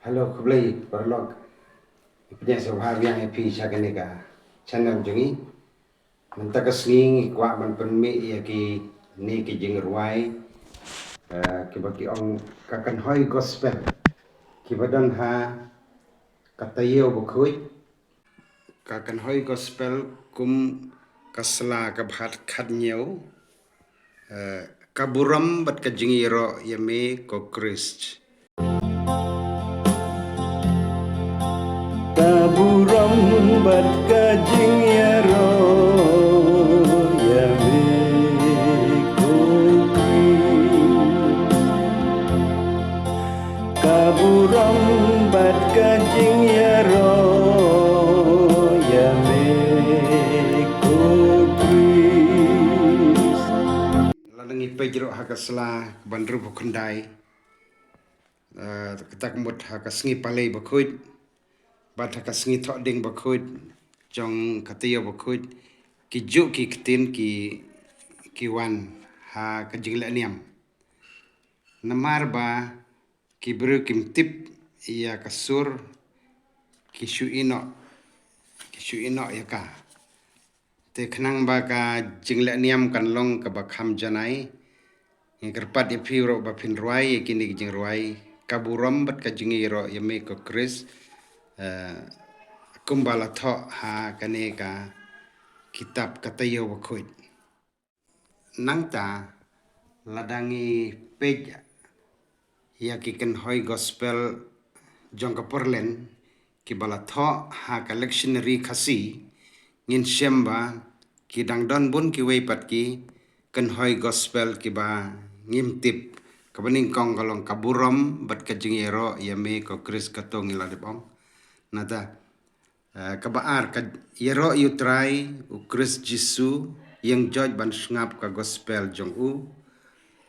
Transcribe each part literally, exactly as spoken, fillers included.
Hello, khublei paralok. Pdiang sngewbha biang ïa phi sha kane ka channel jong ngi. Mynta ka sngi ngi kwah ban pynmih ïa kine ki jingrwai, eh, kiba ki ong ka kynhoi gospel, kiba don ha ka taïew bakhuid. Ka kynhoi gospel kum ka sla kaba khathynñiew. Eh, ka burom bad ka jingïaroh ïa me ko Khrist. Ka burom bad ka jingïaroh ïa me ko Khrist. Ka burom bad ka jingïaroh ïa me ko Khrist. Lada ngi peit ruh ha ka sla ban rup khyndai, eh, kata ka mut ha ka sngi Palei bakhuid bad ha ka sngi Thohdieng bakhuid jong ka taïew bakhuid, ki juh ki ktien ki, ki wan ha ka jingleh niam. Namar ba ki briew kim tip ïa ka sur, ki shu ïehnoh, ki shu ïehnoh ïa ka. Te khnang ba ka jingleh niam kan long kaba kham janai, ngi kyrpad ïa phi ruh ba phin rwai ïa kine ki jingrwai, ka burom bad ka jingïaroh ïa me ko Khrist, eh, kumba la thoh ha kane ka kitab ka taïew bakhuid. Nangta, lada ngi peit ïa ki kynhoi gospel jong ka Portland, kiba la thoh ha ka lectionary Khasi, ngin shem ba ki dang don bun kiwei pat ki kynhoi gospel kiba ngim tip, kaba nyngkong ka long ka burom bad ka jingïaroh ïa me ko Khrist, kato ngi la dep ong. Nata, eh, kaba ar, ka ïaroh ïa u Trai u Khrist Jisu, ïeng joit ban sngap ka gospel jong u.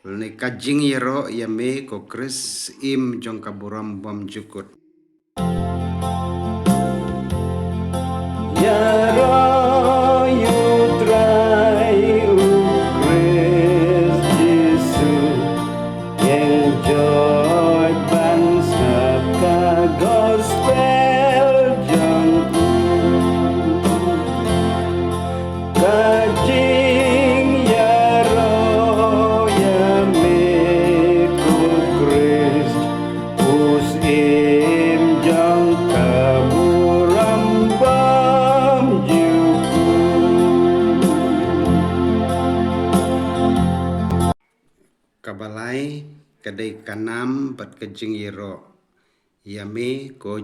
Lane ka jingïaroh ïa me ko Khrist, im jong ka burom bymjukut. Ïaroh ïa u Trai u Khrist Jisu, ïeng joit ban sngap ka gospel jong u. Ka jingïaroh ïa me ko Khrist, u syiem jong ka burom bymjukut. Kaba lai, ka dei ka nam bad ka jingïaroh ïa me ko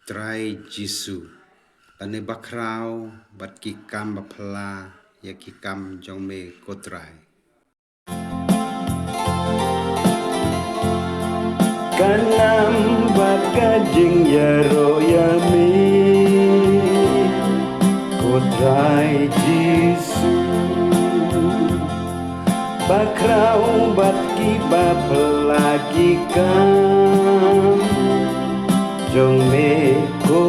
Trai Jisu, lane bakhraw bad ki kam baphylla ïa ki kam jong me ko Trai. Ka nam bad ka jingïaroh ïa me ko Trai Jisu, bakhraw bad ki baphylla ki kam jong me ko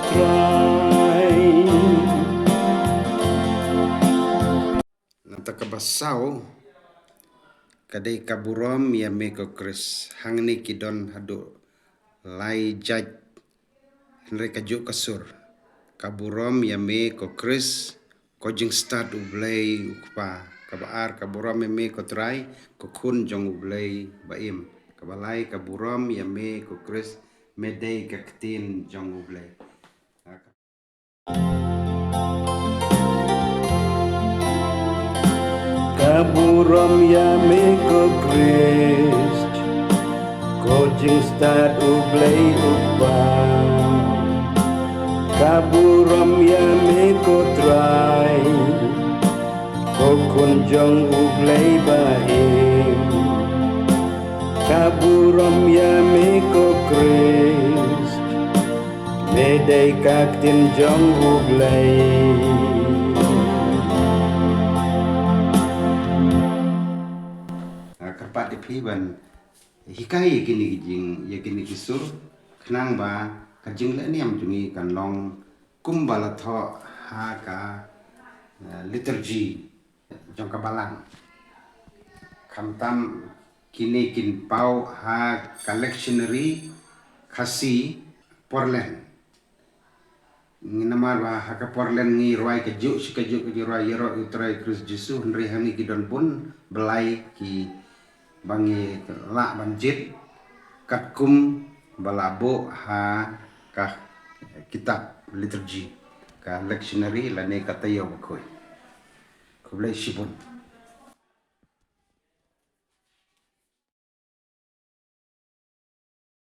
Trai. Nangta kaba saw, ka dei ka burom ïa me ko Khrist. Hangne ki don haduh lai jait, hynrei ka juh ka sur. Ka burom ïa me ko Khrist, ko jingstad U Blei U Kpa. Kaba ar, ka burom ïa me ko Trai, ko Khun jong U Blei ba im. Kaba lai, ka burom ïa me ko Khrist, me dei ka ktien jong U Blei. Ka burom ïa me ko Khrist, ko jingstad U Blei U Kpa. Ka burom ïa me ko Trai, ko Khun jong U Blei ba im. Ka burom ïa me ko Khrist, me dei ka ktien jong U Blei. Ah, kyrpad ïa phi ban hikai ïa kine ki jing, ïa kine ki sur, khnang ba ka jingleh niam jong ngi kan long kumba la thoh ha ka, eh, liturgy jong ka Balang. Khamtam kine kin paw ha ka lectionary Khasi, Portland. Ngi namar ba ha ka Portland ngi rwai kajuh shi kajuh ka jingrwai ïaroh ïa u Trai Khrist Jisu, hynrei ha ngi ki don bun blai kiba ngi lah ban jied katkum ba la buh ha ka kitab liturgy, ka lectionary lane ka taïew bakhuid. Khublei shibun.